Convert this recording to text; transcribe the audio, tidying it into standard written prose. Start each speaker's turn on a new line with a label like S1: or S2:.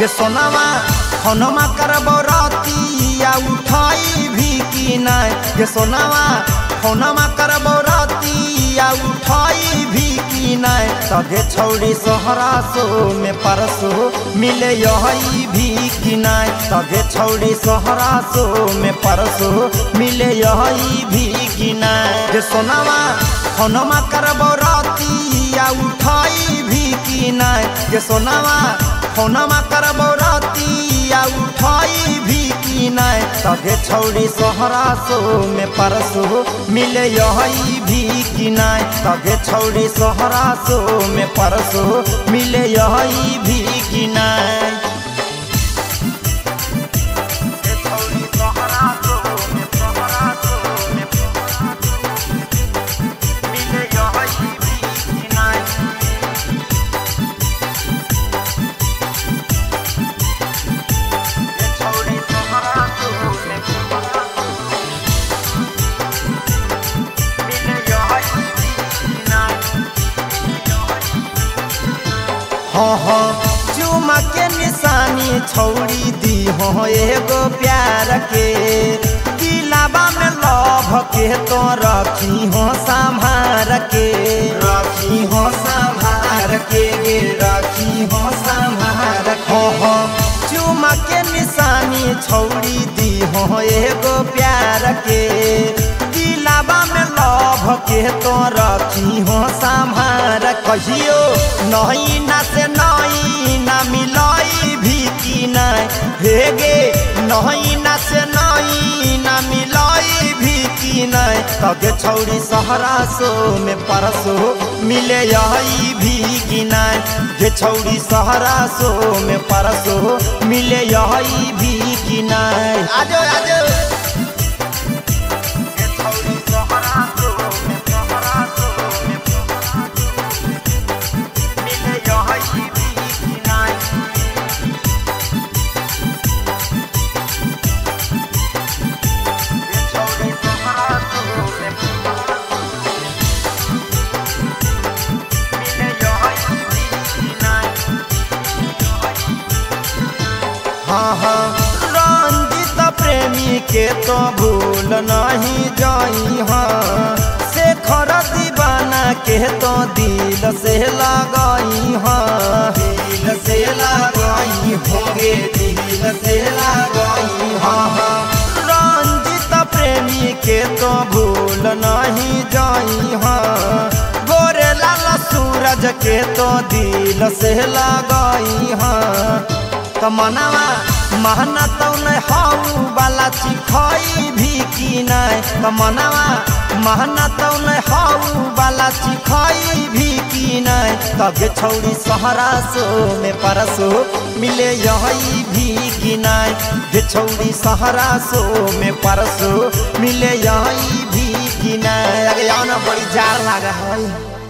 S1: गे सोनावा फोनमा करबो रातिया उठाई भी की नाय। गे सोनावा फोनमा करबो रातिया उठाई भी की नाय। तगे छौड़ी सोहरा सो में परसो मिले यही भी की नाय। तगे छौड़ी सोहरा सो में परसो मिले यही भी की नाय। गे सोनावा फोनमा करबो रातिया उठाई भी की नाय। गे सोनावा फोनमा करबो रातिया उठाई भी की नाय। तगे छौड़ी सोहरा सो में परसो मिले यही भी की नाय। तगे छौड़ी सोहरा सो में परसो मिले यही भी की नाय। हाँ हाँ चुमा के निशानी छौड़ी दी हो एगो प्यार के। दिलावा में लभ के तो रखी हो संभार के। रखी हो संभार के गे रखी हो संभार। हाँ चुमा के निशानी छौड़ी दी हो एगो प्यार के। दिलावा में लभ के तो रखी हो संभार। कहियो नहीं ना से नहीं ना मिलाई भी की नाय। हे गे नहीं ना से नहीं ना मिलाई भी की नाय। तगे छौड़ी सहरा सो में परसो मिले यही भी की नाय। गे छौड़ी सहरा सो में परसो मिले यही भी की नाय। आजो आजो हाँ हाँ रंजित प्रेमी के तो भूल नहीं जाई। हाँ शेखर दीवाना के तो दिल से लगाई। हाँ दिल से लगाई होगे दिल से लगाई। हाँ हाँ रंजित प्रेमी के तो भूल नहीं जाई। हाँ गोरे लाल सूरज के तो दिल से लगाई। हाँ तमनावा महना तो नहीं हाउ वाला चिखाई भी की नाय। तमनावा महना तो नहीं हाउ वाला चिखाई भी की नाय। तगे छौड़ी सहरा सो में परसो मिले यही भी की नाय। गे छौड़ी सहरा सो में परसो मिले यही भी की नाय। अरे आओ ना बड़ी जार लागा है।